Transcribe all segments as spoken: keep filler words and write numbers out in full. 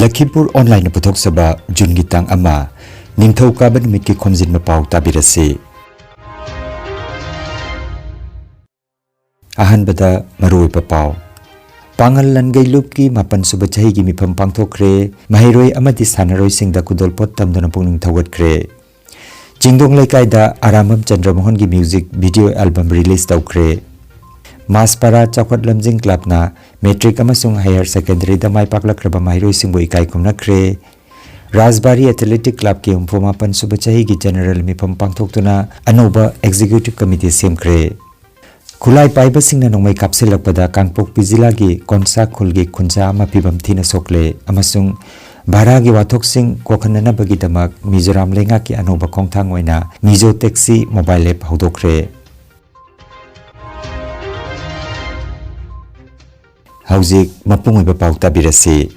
ꯂꯈꯤꯄꯨꯔ ꯑꯣꯟꯂꯥꯏꯟꯅ ꯄꯨꯊꯣꯛꯆꯕ ꯖꯨꯟꯒꯤ ꯇꯥꯡ ꯑꯃ, ꯅꯤꯡꯊꯧꯀꯥꯕ ꯅꯨꯃꯤꯠꯀꯤ ꯈꯣꯝꯖꯤꯟꯕ ꯄꯥꯎ ꯇꯥꯕꯤꯔꯁꯤ꯫ ꯑꯍꯥꯟꯕꯗ ꯃꯔꯨꯑꯣꯏꯕ ꯄꯥꯎ꯫ ꯄꯥꯉꯜ ꯂꯟꯒꯩ ꯂꯨꯞꯀꯤ ꯃꯥꯄꯟ ꯁꯨꯕ ꯆꯍꯤꯒꯤ ꯃꯤꯐꯝ ꯄꯥꯡꯊꯣꯛꯈ꯭ꯔꯦ꯫ ꯃꯍꯩꯔꯣꯏ ꯑꯃꯗꯤ ꯁꯥꯟꯅꯔꯣꯏꯁꯤꯡꯗ ꯈꯨꯗꯣꯜꯄꯣꯠ ꯇꯝꯗꯨꯅ ꯄꯨꯛꯅꯤꯡ ꯊꯧꯒꯠꯈ꯭ꯔꯦ꯫ ꯆꯤꯡꯗꯣꯡ ꯂꯩꯀꯥꯏꯗ Arambam ꯆꯟꯗ꯭ꯔꯃꯣꯍꯟꯒꯤ music video album release ꯇꯧꯈ꯭ꯔꯦ꯫ ꯃꯥꯁꯄꯥꯔꯥ ꯆꯥꯎꯈꯠ ꯂꯝꯖꯤꯡ ꯀ꯭ꯂꯕꯅ ꯃꯦꯇ꯭ꯔꯤꯛ ꯑꯃꯁꯨꯡ ꯍꯥꯌꯔ ꯁꯦꯀꯦꯟꯗꯔꯤꯗ ꯃꯥꯏ ꯄꯥꯛꯂꯛꯈ꯭ꯔꯕ ꯃꯍꯩꯔꯣꯏꯁꯤꯡꯕꯨ ꯏꯀꯥꯏ ꯈꯨꯝꯅꯈ꯭ꯔꯦ꯫ ꯔꯥꯖꯕꯥꯔꯤ ꯑꯦꯊꯂꯦꯇꯤꯛ ꯀ꯭ꯂꯕꯀꯤ ꯍꯨꯝꯐꯨ ꯃꯥꯄꯟ ꯁꯨꯕ ꯆꯍꯤꯒꯤ ꯖꯦꯅꯔꯦꯜ ꯃꯤꯐꯝ ꯄꯥꯡꯊꯣꯛꯇꯨꯅ ꯑꯅꯧꯕ ꯑꯦꯛꯖꯤꯀ꯭ꯌꯨꯇꯤꯚ ꯀꯃꯤꯇꯤ ꯁꯦꯝꯈ꯭ꯔꯦ꯫ ꯈꯨꯠꯂꯥꯏ ꯄꯥꯏꯕꯁꯤꯡꯅ ꯅꯣꯡꯃꯩ ꯀꯥꯞꯁꯤꯜꯂꯛꯄꯗ ꯀꯥꯡꯄꯣꯛꯄꯤ ꯖꯤꯂꯥꯒꯤ ꯀꯣꯟꯁꯥ ꯈꯨꯜꯒꯤ ꯈꯨꯟꯖꯥ ꯑꯃ ꯐꯤꯕꯝ ꯊꯤꯅ ꯁꯣꯛꯂꯦ ꯑꯃꯁꯨꯡ ꯚꯥꯔꯥꯒꯤ ꯋꯥꯊꯣꯛꯁꯤꯡ ꯀꯣꯛꯍꯟꯅꯅꯕꯒꯤꯗꯃꯛ ꯃꯤꯖꯣꯔꯥꯝ ꯂꯩꯉꯥꯛꯀꯤ ꯑꯅꯧꯕ ꯈꯣꯡꯊꯥꯡ ꯑꯣꯏꯅ ꯃꯤꯖꯣ ꯇꯦꯛꯁꯤ ꯃꯣꯕꯥꯏꯜ ꯑꯦꯞ ꯍꯧꯗꯣꯛꯈ꯭ꯔꯦ꯫ ꯍꯧꯖꯤꯛ ꯃꯄꯨꯡ ꯑꯣꯏꯕ ꯄꯥꯎ ꯇꯥꯕꯤꯔꯁꯤ꯫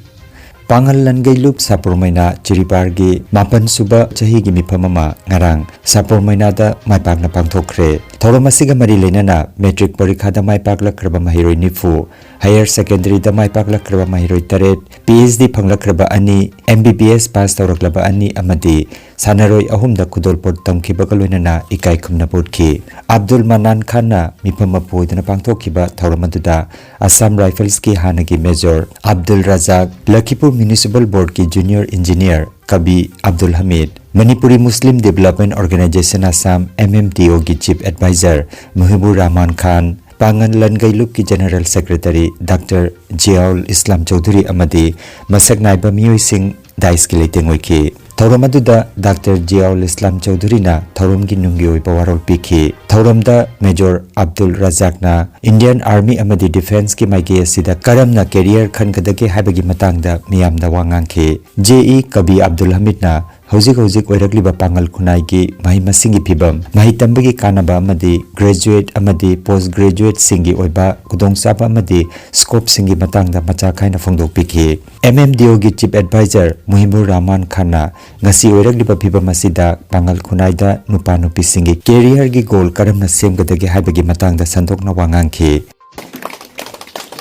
ꯄꯥꯉꯜ ꯂꯟꯒꯩ ꯂꯨꯞ ꯁꯥꯄꯨꯔ ꯃꯩꯅꯥ ꯆꯤꯔꯤꯄꯥꯔꯒꯤ ꯃꯥꯄꯟ ꯁꯨꯕ ꯆꯍꯤꯒꯤ ꯃꯤꯐꯝ ꯑꯃ ꯉꯔꯥꯡ ꯁꯥꯄꯨꯔ ꯃꯩꯅꯥꯗ ꯃꯥꯏ ꯄꯥꯛꯅ ꯄꯥꯡꯊꯣꯛꯈ꯭ꯔꯦ꯫ ꯊꯧꯔꯝ ꯑꯁꯤꯒ ꯃꯔꯤ ꯂꯩꯅꯅ ꯃꯦꯇ꯭ꯔꯤꯛ ꯄꯔꯤꯈꯥꯗ ꯃꯥꯏ ꯄꯥꯛꯂꯛꯈ꯭ꯔꯕ ꯃꯍꯩꯔꯣꯏ ꯅꯤꯐꯨ, ꯍꯥꯌꯔ ꯁꯦꯀꯦꯟꯗꯔꯤꯗ ꯃꯥꯏ ꯄꯥꯛꯂꯛꯈ꯭ꯔꯕ ꯃꯍꯩꯔꯣꯏ ꯇꯔꯦꯠ, ꯄꯤ ꯑꯩꯆ ꯗꯤ ꯐꯪꯂꯛꯈ꯭ꯔꯕ ꯑꯅꯤ, ꯑꯦꯝ ꯕꯤ ꯕꯤ ꯑꯦꯁ ꯄꯥꯁ ꯇꯧꯔꯛꯂꯕ ꯑꯅꯤ ꯑꯃꯗꯤ ꯁꯥꯟꯅꯔꯣꯏ ꯑꯍꯨꯝꯗ ꯈꯨꯗꯣꯜꯄꯣꯠ ꯇꯝꯈꯤꯕꯒ ꯂꯣꯏꯅꯅ ꯏꯀꯥꯏ ꯈꯨꯝꯅꯕ ꯎꯠꯈꯤ꯫ ꯑꯕꯗꯨꯜ ꯃꯅꯥꯟ ꯈꯥꯟꯅ ꯃꯤꯐꯝ ꯃꯄꯨ ꯑꯣꯏꯗꯨꯅ ꯄꯥꯡꯊꯣꯛꯈꯤꯕ ꯊꯧꯔꯝ ꯑꯗꯨꯗ ꯑꯁꯥꯝ ꯔꯥꯏꯐꯜꯁꯀꯤ ꯍꯥꯟꯅꯒꯤ ꯃꯦꯖꯣꯔ ꯑꯕꯗꯨꯜ ꯔꯖꯥꯛ, ꯂꯈꯤꯄꯨꯔ ꯃ꯭ꯌꯨꯅꯤꯁꯤꯄꯥꯜ ꯕꯣꯔꯗꯀꯤ junior engineer Kabi Abdul Hamid, Manipuri Muslim development organisation Assam, M M D ꯑꯣꯒꯤ ꯆꯤꯐ ꯑꯦꯗꯚꯥꯏꯖꯔ ꯃꯨꯍꯤꯕꯨꯔ ꯔꯍꯃꯥꯟ ꯈꯥꯟ, ꯄꯥꯉꯟ ꯂꯟꯒꯩ ꯂꯨꯞꯀꯤ general secretary doctor Ziaul Islam Choudhury ꯑꯃꯗꯤ ꯃꯁꯛ ꯅꯥꯏꯕ ꯃꯤꯑꯣꯏꯁꯤꯡ ꯗꯥꯏꯁꯀꯤ ꯂꯩꯇꯦꯡ ꯑꯣꯏꯈꯤ꯫ ꯊꯧꯔꯝ ꯑꯗꯨꯗ ꯗꯥꯛꯇꯔ ꯖꯤꯌꯥꯎꯜ ꯏꯁꯂꯥꯝ ꯆꯧꯙꯨꯔꯤꯅ ꯊꯧꯔꯝꯒꯤ ꯅꯨꯡꯒꯤ ꯑꯣꯏꯕ ꯋꯥꯔꯣꯜ ꯄꯤꯈꯤ꯫ ꯊꯧꯔꯝꯗ ꯃꯦꯖꯣꯔ ꯑꯕꯗꯨꯜ ꯔꯖꯥꯛꯅ ꯏꯟꯗꯤꯌꯟ ꯑꯥꯔꯃꯤ ꯑꯃꯗꯤ ꯗꯤꯐꯦꯟꯁꯀꯤ ꯃꯥꯏꯀꯩ ꯑꯁꯤꯗ ꯀꯔꯝꯅ ꯀꯦꯔꯤꯌꯔ ꯈꯟꯒꯗꯒꯦ ꯍꯥꯏꯕꯒꯤ ꯃꯇꯥꯡꯗ ꯃꯤꯌꯥꯝꯗ ꯋꯥ ꯉꯥꯡꯈꯤ꯫ ꯖꯦ ꯏ ꯀꯕꯤ ꯑꯕꯗꯨꯜ ꯍꯃꯤꯗꯅ ꯍꯧꯖꯤꯛ ꯍꯧꯖꯤꯛ ꯑꯣꯏꯔꯛꯂꯤꯕ ꯄꯥꯉꯜ ꯈꯨꯟꯅꯥꯏꯒꯤ ꯃꯍꯩ ꯃꯁꯤꯡꯒꯤ ꯐꯤꯕꯝ, ꯃꯍꯩ ꯇꯝꯕꯒꯤ ꯀꯥꯟꯅꯕ ꯑꯃꯗꯤ ꯒ꯭ꯔꯦꯖꯨꯑꯦꯠ ꯑꯃꯗꯤ ꯄꯣꯁ ꯒ꯭ꯔꯦꯖꯨꯑꯦꯠꯁꯤꯡꯒꯤ ꯑꯣꯏꯕ ꯈꯨꯗꯣꯡꯆꯥꯕ ꯑꯃꯗꯤ ꯁ꯭ꯀꯣꯞꯁꯤꯡꯒꯤ ꯃꯇꯥꯡꯗ ꯃꯆꯥ ꯈꯥꯏꯅ ꯐꯣꯡꯗꯣꯛꯄꯤꯈꯤ꯫ ꯑꯦꯝ ꯑꯦꯝ ꯗꯤ ꯑꯣꯒꯤ ꯆꯤꯐ ꯑꯦꯗꯚꯥꯏꯖꯔ ꯃꯨꯍꯤꯕꯨꯔ ꯔꯍꯃꯥꯟ ꯈꯥꯟꯅ ꯉꯁꯤ ꯑꯣꯏꯔꯛꯂꯤꯕ ꯐꯤꯕꯝ ꯑꯁꯤꯗ ꯄꯥꯉꯜ ꯈꯨꯟꯅꯥꯏꯗ ꯅꯨꯄꯥ ꯅꯨꯄꯤꯁꯤꯡꯒꯤ ꯀꯦꯔꯤꯌꯔꯒꯤ ꯒꯣꯜ ꯀꯔꯝꯅ ꯁꯦꯝꯒꯗꯒꯦ ꯍꯥꯏꯕꯒꯤ ꯃꯇꯥꯡꯗ ꯁꯟꯗꯣꯛꯅ ꯋꯥ ꯉꯥꯡꯈꯤ꯫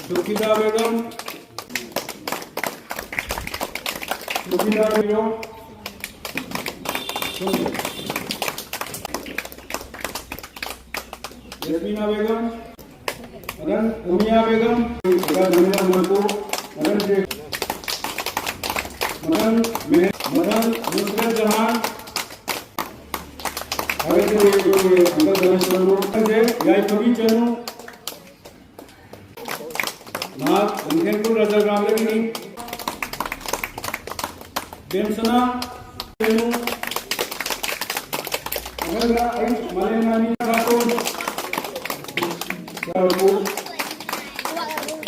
Dukida Begum. Yasmina Begum, Madan Umia Begum, Madan Madan Madan Madan Nusrat Jahan, Madan Chanu, ꯃꯍꯥꯛ ꯂꯝꯐꯦꯜ ꯈꯨꯜ ꯔꯥꯖꯥꯒ꯭ꯔꯥꯝꯗꯒꯤꯅꯤ꯫ ꯕꯦꯝꯁꯅꯥ, ꯑꯗꯨꯒ ꯑꯩ ꯃꯥꯂꯦꯝꯉꯥꯟꯕꯤ ꯈꯥꯇꯣꯟ,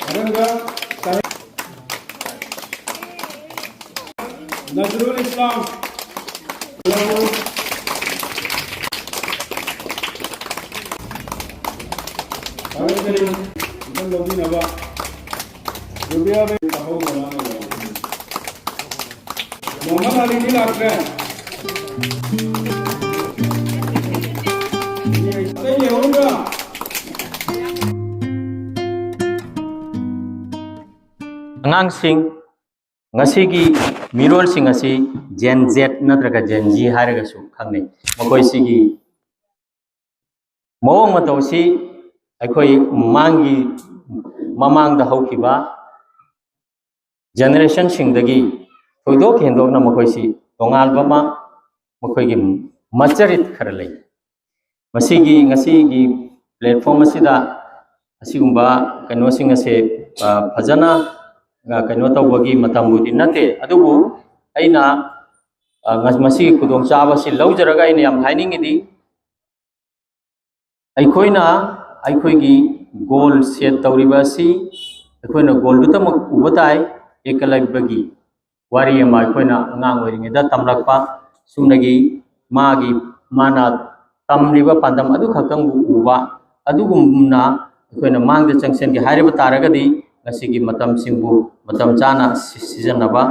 ꯑꯗꯨꯒ ꯅꯖꯔꯨꯜ ꯏꯁꯂꯥꯝ꯫ ꯐꯒꯠꯆꯔꯤ꯫ ꯑꯝꯇꯪ ꯂꯧꯕꯤꯅꯕ꯫ ꯔꯨꯕꯤꯌꯥ ꯕꯦ-, ꯇꯥꯍꯧꯗꯅ꯫ ꯃꯣꯍꯝꯃꯗ ꯑꯂꯤꯗꯤ ꯂꯥꯛꯇ꯭ꯔꯦ꯫ ꯑꯇꯩ ꯂꯩꯍꯧꯔꯤꯕ꯭ꯔꯥ? ꯑꯉꯥꯡꯁꯤꯡ, ꯉꯁꯤꯒꯤ ꯃꯤꯔꯣꯜꯁꯤꯡ ꯑꯁꯤ Gen Z ꯅꯠꯇ꯭ꯔꯒ Gen Z ꯍꯥꯏꯔꯒꯁꯨ ꯈꯪꯅꯩ꯫ ꯃꯈꯣꯏꯁꯤꯒꯤ ꯃꯑꯣꯡ ꯃꯇꯧꯁꯤ ꯑꯩꯈꯣꯏ ꯃꯃꯥꯡꯒꯤ, ꯃꯃꯥꯡꯗ ꯍꯧꯈꯤꯕ generationꯁꯤꯡꯗꯒꯤ ꯊꯣꯏꯗꯣꯛ ꯍꯦꯟꯗꯣꯛꯅ ꯃꯈꯣꯏꯁꯤ ꯇꯣꯉꯥꯟꯕ ꯑꯃ, ꯃꯈꯣꯏꯒꯤ ꯃꯆꯔꯤꯠ ꯈꯔ ꯂꯩ꯫ ꯃꯁꯤꯒꯤ, ꯉꯁꯤꯒꯤ platform ꯑꯁꯤꯗ ꯑꯁꯤꯒꯨꯝꯕ ꯀꯩꯅꯣꯁꯤꯡ ꯑꯁꯦ, ꯑ, ꯐꯖꯅ, ꯑ, ꯀꯩꯅꯣ ꯇꯧꯕꯒꯤ ꯃꯇꯝꯕꯨꯗꯤ ꯅꯠꯇꯦ, ꯑꯗꯨꯕꯨ ꯑꯩꯅ, ꯑ, ꯉ-, ꯃꯁꯤꯒꯤ ꯈꯨꯗꯣꯡꯆꯥꯕ ꯑꯁꯤ ꯂꯧꯖꯔꯒ ꯑꯩꯅ ꯌꯥꯝ ꯍꯥꯏꯅꯤꯡꯉꯤꯗꯤ, ꯑꯩꯈꯣꯏꯅ ꯑꯩꯈꯣꯏꯒꯤ goal set ꯇꯧꯔꯤꯕ ꯑꯁꯤ ꯑꯩꯈꯣꯏꯅ goalꯗꯨꯇꯃꯛ ꯎꯕ ꯇꯥꯏ꯫ ꯑꯦꯀꯂꯕ꯭ꯌꯒꯤ ꯋꯥꯔꯤ ꯑꯃ ꯑꯩꯈꯣꯏꯅ ꯑꯉꯥꯡ ꯑꯣꯏꯔꯤꯉꯩꯗ ꯇꯝꯂꯛꯄ, ꯁꯨꯝꯅꯒꯤ ꯃꯥꯒꯤ, ꯃꯥꯅ ꯇꯝꯂꯤꯕ ꯄꯥꯟꯗꯝ ꯑꯗꯨ ꯈꯛꯇꯪꯕꯨ ꯎꯕ, ꯑꯗꯨꯒꯨꯝꯅ ꯑꯩꯈꯣꯏꯅ ꯃꯥꯡꯗ ꯆꯪꯁꯤꯟꯒꯦ ꯍꯥꯏꯔꯤꯕ ꯇꯥꯔꯒꯗꯤ, ꯉꯁꯤꯒꯤ ꯃꯇꯝꯁꯤꯡꯕꯨ ꯃꯇꯝ ꯆꯥꯅ ꯁꯤ-, ꯁꯤꯖꯤꯟꯅꯕ,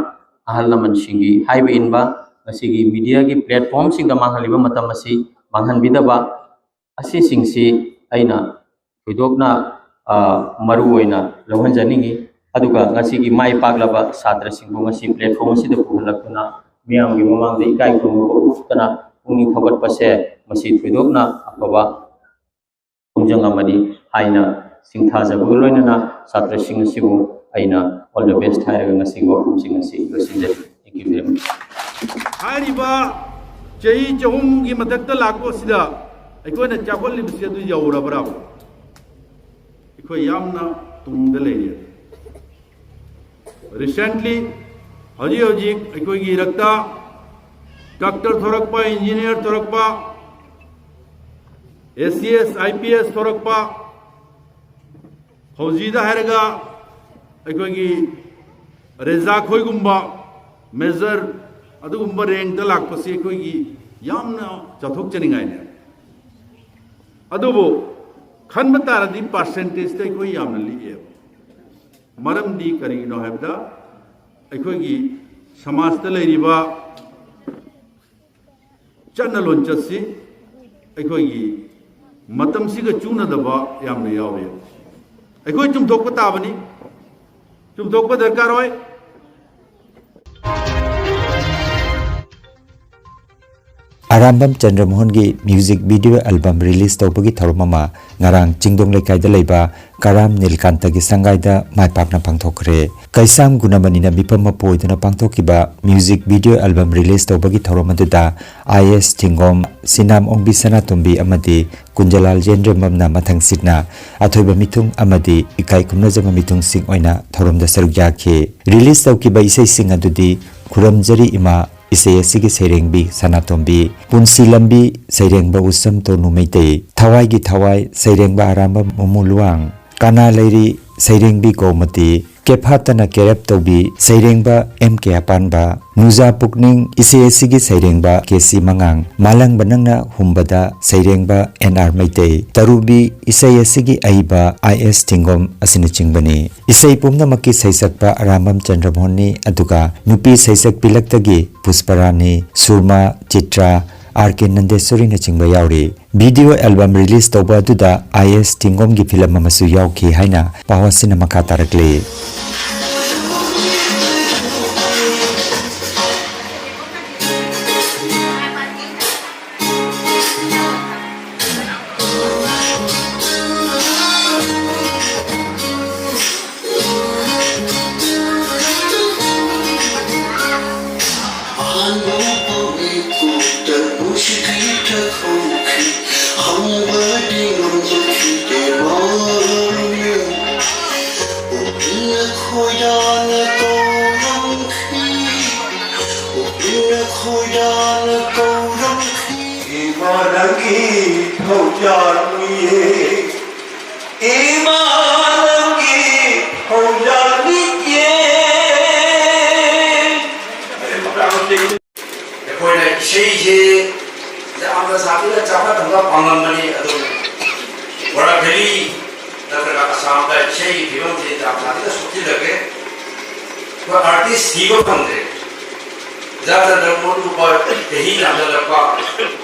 ꯑꯍꯜ ꯂꯃꯟꯁꯤꯡꯒꯤ ꯍꯥꯏꯕ ꯏꯟꯕ, ꯉꯁꯤꯒꯤ mediaꯒꯤ platformꯁꯤꯡꯗ ꯃꯥꯡꯍꯜꯂꯤꯕ ꯃꯇꯝ ꯑꯁꯤ ꯃꯥꯡꯍꯟꯕꯤꯗꯕ, ꯑꯁꯤꯁꯤꯡꯁꯤ ꯑꯩꯅ ꯊꯣꯏꯗꯣꯛꯅ, ꯑ, ꯃꯔꯨ ꯑꯣꯏꯅ ꯂꯧꯍꯟꯖꯅꯤꯡꯏ꯫ ꯑꯗꯨꯒ ꯉꯁꯤꯒꯤ ꯃꯥꯏ ꯄꯥꯛꯂꯕ ꯁꯥꯇ꯭ꯔꯁꯤꯡꯕꯨ ꯉꯁꯤ platform ꯑꯁꯤꯗ ꯄꯨꯍꯜꯂꯛꯇꯨꯅ ꯃꯤꯌꯥꯝꯒꯤ ꯃꯃꯥꯡꯗ ꯏꯀꯥꯏ ꯈꯨꯝꯅꯕ ꯎꯠꯇꯅ ꯄꯨꯛꯅꯤꯡ ꯊꯧꯒꯠꯄꯁꯦ ꯃꯁꯤ ꯊꯣꯏꯗꯣꯛꯅ ꯑꯐꯕ ꯈꯣꯡꯖꯪ ꯑꯃꯅꯤ ꯍꯥꯏꯅ ꯁꯤꯡꯊꯥꯖꯕꯒ ꯂꯣꯏꯅꯅ ꯁꯥꯇ꯭ꯔꯁꯤꯡ ꯑꯁꯤꯕꯨ ꯑꯩꯅ all the best ꯍꯥꯏꯔꯒ ꯉꯁꯤꯒꯤ ꯋꯥꯐꯝꯁꯤꯡ ꯑꯁꯤ ꯂꯣꯏꯁꯤꯟꯖꯔꯤ꯫ Thank you very much. ꯍꯥꯏꯔꯤꯕ ꯆꯍꯤ ꯆꯍꯨꯝꯒꯤ ꯃꯊꯛꯇ ꯂꯥꯛꯄ ꯑꯁꯤꯗ ꯑꯩꯈꯣꯏꯅ ꯆꯥꯎꯈꯠꯂꯤꯕꯁꯤ ꯑꯗꯨ ꯌꯧꯔꯕ꯭ꯔꯥ? ꯑꯩꯈꯣꯏ ꯌꯥꯝꯅ ꯇꯨꯡꯗ ꯂꯩꯔꯤ꯫ Recently, ꯍꯧꯖꯤꯛ ꯍꯧꯖꯤꯛ ꯑꯩꯈꯣꯏꯒꯤ ꯏꯔꯛꯇ doctor ꯊꯣꯔꯛꯄ, engineer ꯊꯣꯔꯛꯄ, ACS, IPS ꯊꯣꯔꯛꯄ, ꯐꯧꯖꯤꯗ ꯍꯥꯏꯔꯒ ꯑꯩꯈꯣꯏꯒꯤ ꯔꯦꯖꯥ ꯈꯣꯏꯒꯨꯝꯕ major ꯑꯗꯨꯒꯨꯝꯕ rankꯇ ꯂꯥꯛꯄꯁꯤ ꯑꯩꯈꯣꯏꯒꯤ ꯌꯥꯝꯅ ꯆꯥꯎꯊꯣꯛꯆꯅꯤꯡꯉꯥꯏꯅꯦ꯫ ꯑꯗꯨꯕꯨ ꯈꯟꯕ ꯇꯥꯔꯗꯤ percentageꯇ ꯑꯩꯈꯣꯏ ꯌꯥꯝꯅ ꯂꯤꯛꯑꯦꯕ꯫ ꯃꯔꯝꯗꯤ ꯀꯔꯤꯒꯤꯅꯣ ꯍꯥꯏꯕꯗ ꯑꯩꯈꯣꯏꯒꯤ ꯁꯃꯥꯖꯇ ꯂꯩꯔꯤꯕ ꯆꯠꯅ ꯂꯣꯟꯆꯠꯁꯤ ꯑꯩꯈꯣꯏꯒꯤ ꯃꯇꯝꯁꯤꯒ ꯆꯨꯅꯗꯕ ꯌꯥꯝꯅ ꯌꯥꯎꯏ꯫ ꯑꯩꯈꯣꯏ ꯆꯨꯝꯊꯣꯛꯄ ꯇꯥꯕꯅꯤ, ꯆꯨꯝꯊꯣꯛꯄ ꯗꯔꯀꯥꯔ ꯑꯣꯏ꯫ Arambam ꯆꯟꯗ꯭ꯔꯃꯣꯍꯟꯒꯤ music video album release ꯇꯧꯕꯒꯤ ꯊꯧꯔꯝ ꯑꯃ ꯉꯔꯥꯡ ꯆꯤꯡꯗꯣꯡ ꯂꯩꯀꯥꯏꯗ ꯂꯩꯕ ꯀꯔꯥꯝ ꯅꯤꯜꯀꯥꯟꯇꯒꯤ ꯁꯪꯒꯥꯏꯗ ꯃꯥꯏ ꯄꯥꯛꯅ ꯄꯥꯡꯊꯣꯛꯈ꯭ꯔꯦ꯫ ꯀꯩꯁꯥꯝ ꯒꯨꯅꯃꯅꯤꯅ ꯃꯤꯐꯝ ꯃꯄꯨ ꯑꯣꯏꯗꯨꯅ ꯄꯥꯡꯊꯣꯛꯈꯤꯕ music video album release ꯇꯧꯕꯒꯤ ꯊꯧꯔꯝ ꯑꯗꯨꯗ IAS ꯊꯤꯡꯒꯣꯝ, ꯁꯤꯅꯥꯝ ꯑꯣꯡꯕꯤ ꯁꯅꯥꯇꯣꯝꯕꯤ ꯑꯃꯗꯤ ꯀꯨꯟꯖꯂꯥꯜ ꯖꯦꯟꯗ꯭ꯔꯃꯝꯅ ꯃꯊꯪꯁꯤꯠꯅ ꯑꯊꯣꯏꯕ ꯃꯤꯊꯨꯡ ꯑꯃꯗꯤ ꯏꯀꯥꯏ ꯈꯨꯝꯅꯖꯕ ꯃꯤꯊꯨꯡꯁꯤꯡ ꯑꯣꯏꯅ ꯊꯧꯔꯝꯗ ꯁꯔꯨꯛ ꯌꯥꯈꯤ꯫ Release ꯇꯧꯈꯤꯕ ꯏꯁꯩꯁꯤꯡ ꯑꯗꯨꯗꯤ ꯈꯨꯔꯝꯖꯔꯤ ꯏꯃꯥ, ꯏꯁꯩ ꯑꯁꯤꯒꯤ ꯁꯩꯔꯦꯡꯕꯤ ꯁꯅꯥꯇꯣꯝꯕꯤ, ꯄꯨꯟꯁꯤ ꯂꯝꯕꯤ, ꯁꯩꯔꯦꯡꯕ ꯎꯁꯝ ꯇꯣꯅꯨ ꯃꯩꯇꯩ, ꯊꯋꯥꯏꯒꯤ ꯊꯋꯥꯏ, ꯁꯩꯔꯦꯡꯕ ꯑꯔꯥꯝꯕꯝ ꯃꯨꯃꯨ ꯂꯨꯋꯥꯡ, ꯀꯅꯥ ꯂꯩꯔꯤ, ꯁꯩꯔꯦꯡꯕꯤ ꯒꯣꯃꯇꯤ, ꯀꯦꯐꯥꯇꯅ ꯀꯦꯔꯦꯞ ꯇꯧꯕꯤ, ꯁꯩꯔꯦꯡꯕ M K ꯑꯄꯥꯟꯕ, ꯅꯨꯖꯥ ꯄꯨꯛꯅꯤꯡ, ꯏꯁꯩ ꯑꯁꯤꯒꯤ ꯁꯩꯔꯦꯡꯕ K C ꯃꯉꯥꯡ, ꯃꯥꯂꯪꯕ ꯅꯪꯅ ꯍꯨꯝꯕꯗ, ꯁꯩꯔꯦꯡꯕ N R ꯃꯩꯇꯩ, ꯇꯔꯨꯕꯤ, ꯏꯁꯩ ꯑꯁꯤꯒꯤ ꯑꯏꯕ I S ꯊꯤꯡꯒꯣꯝ ꯑꯁꯤꯅꯆꯤꯡꯕꯅꯤ꯫ ꯏꯁꯩ ꯄꯨꯝꯅꯃꯛꯀꯤ ꯁꯩꯁꯛꯄ ꯑꯔꯥꯝꯕꯝ ꯆꯟꯗ꯭ꯔꯃꯣꯍꯟꯅꯤ, ꯑꯗꯨꯒ ꯅꯨꯄꯤ ꯁꯩꯁꯛꯄꯤꯂꯛꯇꯒꯤ ꯄꯨꯁꯄꯔꯥꯅꯤ, ꯁꯨꯔꯃꯥ, ꯆꯤꯇ꯭ꯔꯥ, ꯑꯥꯔ ꯀꯦ ꯅꯟꯗꯦꯁꯣꯔꯤꯅꯆꯤꯡꯕ ꯌꯥꯎꯔꯤ꯫ ꯚꯤꯗꯤꯑꯣ ꯑꯦꯜꯕꯝ ꯔꯤꯂꯤꯖ ꯇꯧꯕ ꯑꯗꯨꯗ ꯑꯥꯏ ꯑꯦꯁ ꯇꯤꯡꯒꯣꯝꯒꯤ ꯐꯤꯂꯝ ꯑꯃꯁꯨ ꯌꯥꯎꯈꯤ ꯍꯥꯏꯅ ꯄꯥꯎ ꯑꯁꯤꯅ ꯃꯈꯥ ꯇꯥꯔꯛꯂꯤ꯫ ꯏꯃꯥ ꯅꯪꯒꯤ ꯊꯧꯖꯥꯜ ꯎꯏꯌꯦ, ꯏꯃꯥ ꯅꯪꯒꯤ ꯊꯧꯖꯥꯜ ꯎꯏꯌꯦ꯫ ꯑꯩꯈꯣꯏꯅ ꯏꯁꯩꯁꯦ ꯌꯥꯝꯅ ꯁꯥꯊꯤꯅ ꯆꯥꯎꯈꯠꯍꯟꯕ ꯄꯥꯝꯂꯝꯕꯅꯤ, ꯑꯗꯨꯕꯨ ꯕꯣꯔꯥ ꯚꯦꯂꯤ ꯅꯠꯇ꯭ꯔꯒ ꯑꯁꯥꯝꯗ ꯏꯁꯩꯒꯤ ꯐꯤꯕꯝꯁꯦ ꯌꯥꯝ ꯁꯥꯊꯤꯅ ꯁꯣꯛꯆꯤꯜꯂꯒꯦ꯫ ꯑꯩꯈꯣꯏ ꯑꯥꯔꯇꯤꯁ ꯊꯤꯕ ꯐꯪꯗ꯭ꯔꯦ꯫ ꯖꯥꯆꯟꯗ꯭ꯔ ꯃꯣꯍꯟ ꯂꯨꯄꯥ ꯆꯍꯤ ꯌꯥꯝꯁꯤꯜꯂꯛꯄ,